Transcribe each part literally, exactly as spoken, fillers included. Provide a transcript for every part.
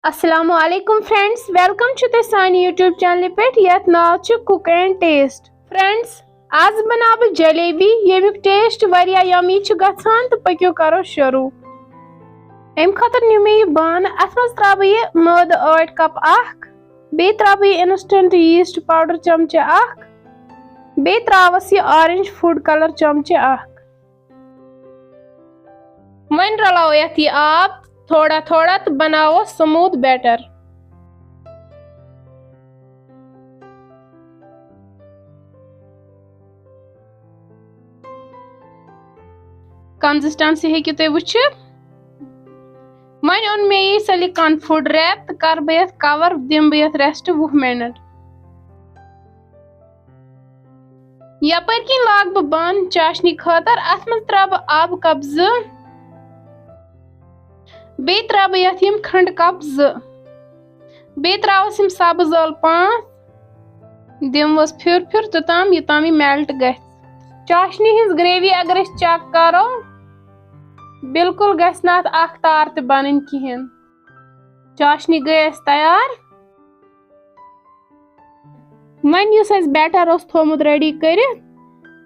السلام علیکم friends، welcome چھُ تۄہہِ سانہِ YouTube channel پٮ۪ٹھ یتھ ناو چھُ Cook and Taste۔ Friends، آز بناو بہٕ جلیبی، ییٚمیُک taste واریاہ yummy چھُ گژھان، تہٕ پٔکِو کرو شروع۔ امہِ خٲطرٕ نیوٗ مےٚ یہِ بانہٕ، اتھ منٛز ترٛاوٕ بہٕ یہِ مٲدٕ ٲٹۍ cup اکھ، بیٚیہِ ترٛاوٕ بہٕ یہِ instant yeast powder چمچہٕ اکھ، بیٚیہِ ترٛاوَس یہِ orange food colour چمچہٕ اکھ۔ وۄنۍ رلاوو یتھ یہِ آب تھوڑا تھوڑا تہٕ بناوو smooth batter۔ Consistency ہیٚکِو تُہۍ وٕچھِتھ۔ وۄنۍ اوٚن مےٚ یہِ silicone food wrap تہٕ کَرٕ بہٕ یَتھ cover، دِمہٕ بہٕ یَتھ rest وُہ minute۔ یَپٲرۍ کِنۍ لاگہٕ بہٕ بَنٛد چاشنی خٲطرٕ۔ اَتھ منٛز ترٛاوٕ بہٕ آبہٕ cup زٕ، بیٚیہِ ترٛاوٕ بہٕ یَتھ یِم کھنٛڈٕ cup زٕ، بیٚیہِ ترٛاوَس یِم سبٕز ٲلہٕ پانٛژھ، دِمہٕ ہوس پھِر پھِر توٚتام یوٚتام یہِ melt گژھِ۔ چاشنی ہٕنٛز gravy اگر أسۍ check کرو، بالکل گژھِ نہٕ اتھ اکھ تار تہِ بنٕنۍ کِہیٖنۍ۔ چاشنی گٔے اَسہِ تیار۔ وۄنۍ یُس اَسہِ batter اوس تھوٚومُت ready کٔرِتھ،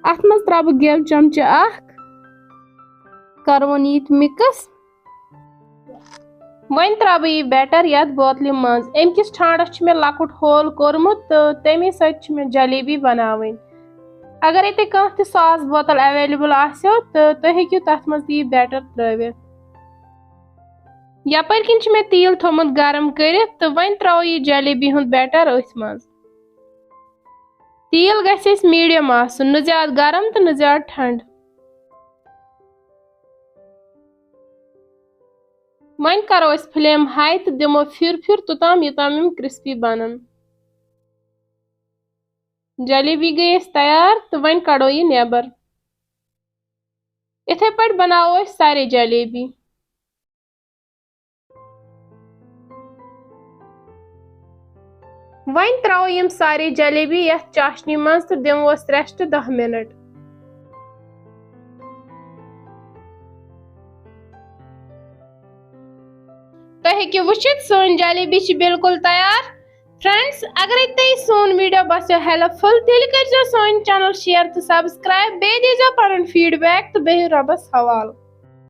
اتھ منٛز ترٛاوٕ بہٕ گیو چمچہٕ اکھ، کرٕ وۄنۍ یہِ تہِ mix۔ وۄنۍ ترٛاوٕ بہٕ یہِ batter یَتھ بوتلہِ منٛز۔ اَمہِ کِس ٹھانٛڈَس چھُ مےٚ لۄکُٹ hole کوٚرمُت تہٕ تَمے سۭتۍ چھِ مےٚ جلیبی بَناوٕنۍ۔ اگرے تۄہہِ کانٛہہ تہِ sauce بوتل available آسیو تہٕ تُہۍ ہیٚکِو تَتھ منٛز تہِ یہِ batter ترٛٲوِتھ۔ یَپٲرۍ کِنۍ چھُ مےٚ تیٖل تھوٚومُت گرم کٔرِتھ تہٕ وۄنۍ ترٛاوو یہِ جلیبی ہُنٛد batter أتھۍ منٛز۔ تیٖل گژھِ اَسہِ medium آسُن، نہٕ زیادٕ گرم تہٕ نہٕ زیادٕ ٹھنٛڈٕ۔ وۄنۍ کرو أسۍ flame high تہٕ دِمو پھِر پھِر توٚتام یوٚتام یِم crispy بنن۔ جلیبی گٔے اَسہِ تیار تہٕ وۄنۍ کڑو یہِ نٮ۪بر۔ یِتھے پٲٹھۍ بناوو أسۍ سارے جلیبی۔ وۄنۍ ترٛاوو یِم سارے جلیبی یَتھ چاشنی منٛز تہٕ دِموس rest دَہ minute۔ تُہۍ ہیٚکِو وٕچھِتھ، سٲنۍ جلیبی چھِ بالکل تیار۔ Friends، اگرے تۄہہِ سون video باسیو helpful، تیٚلہِ کٔرۍزیو سٲنۍ channel share تہٕ subscribe، بیٚیہِ دیٖزیو پنُن feedback تہٕ بِہِو رۄبَس حوالہٕ۔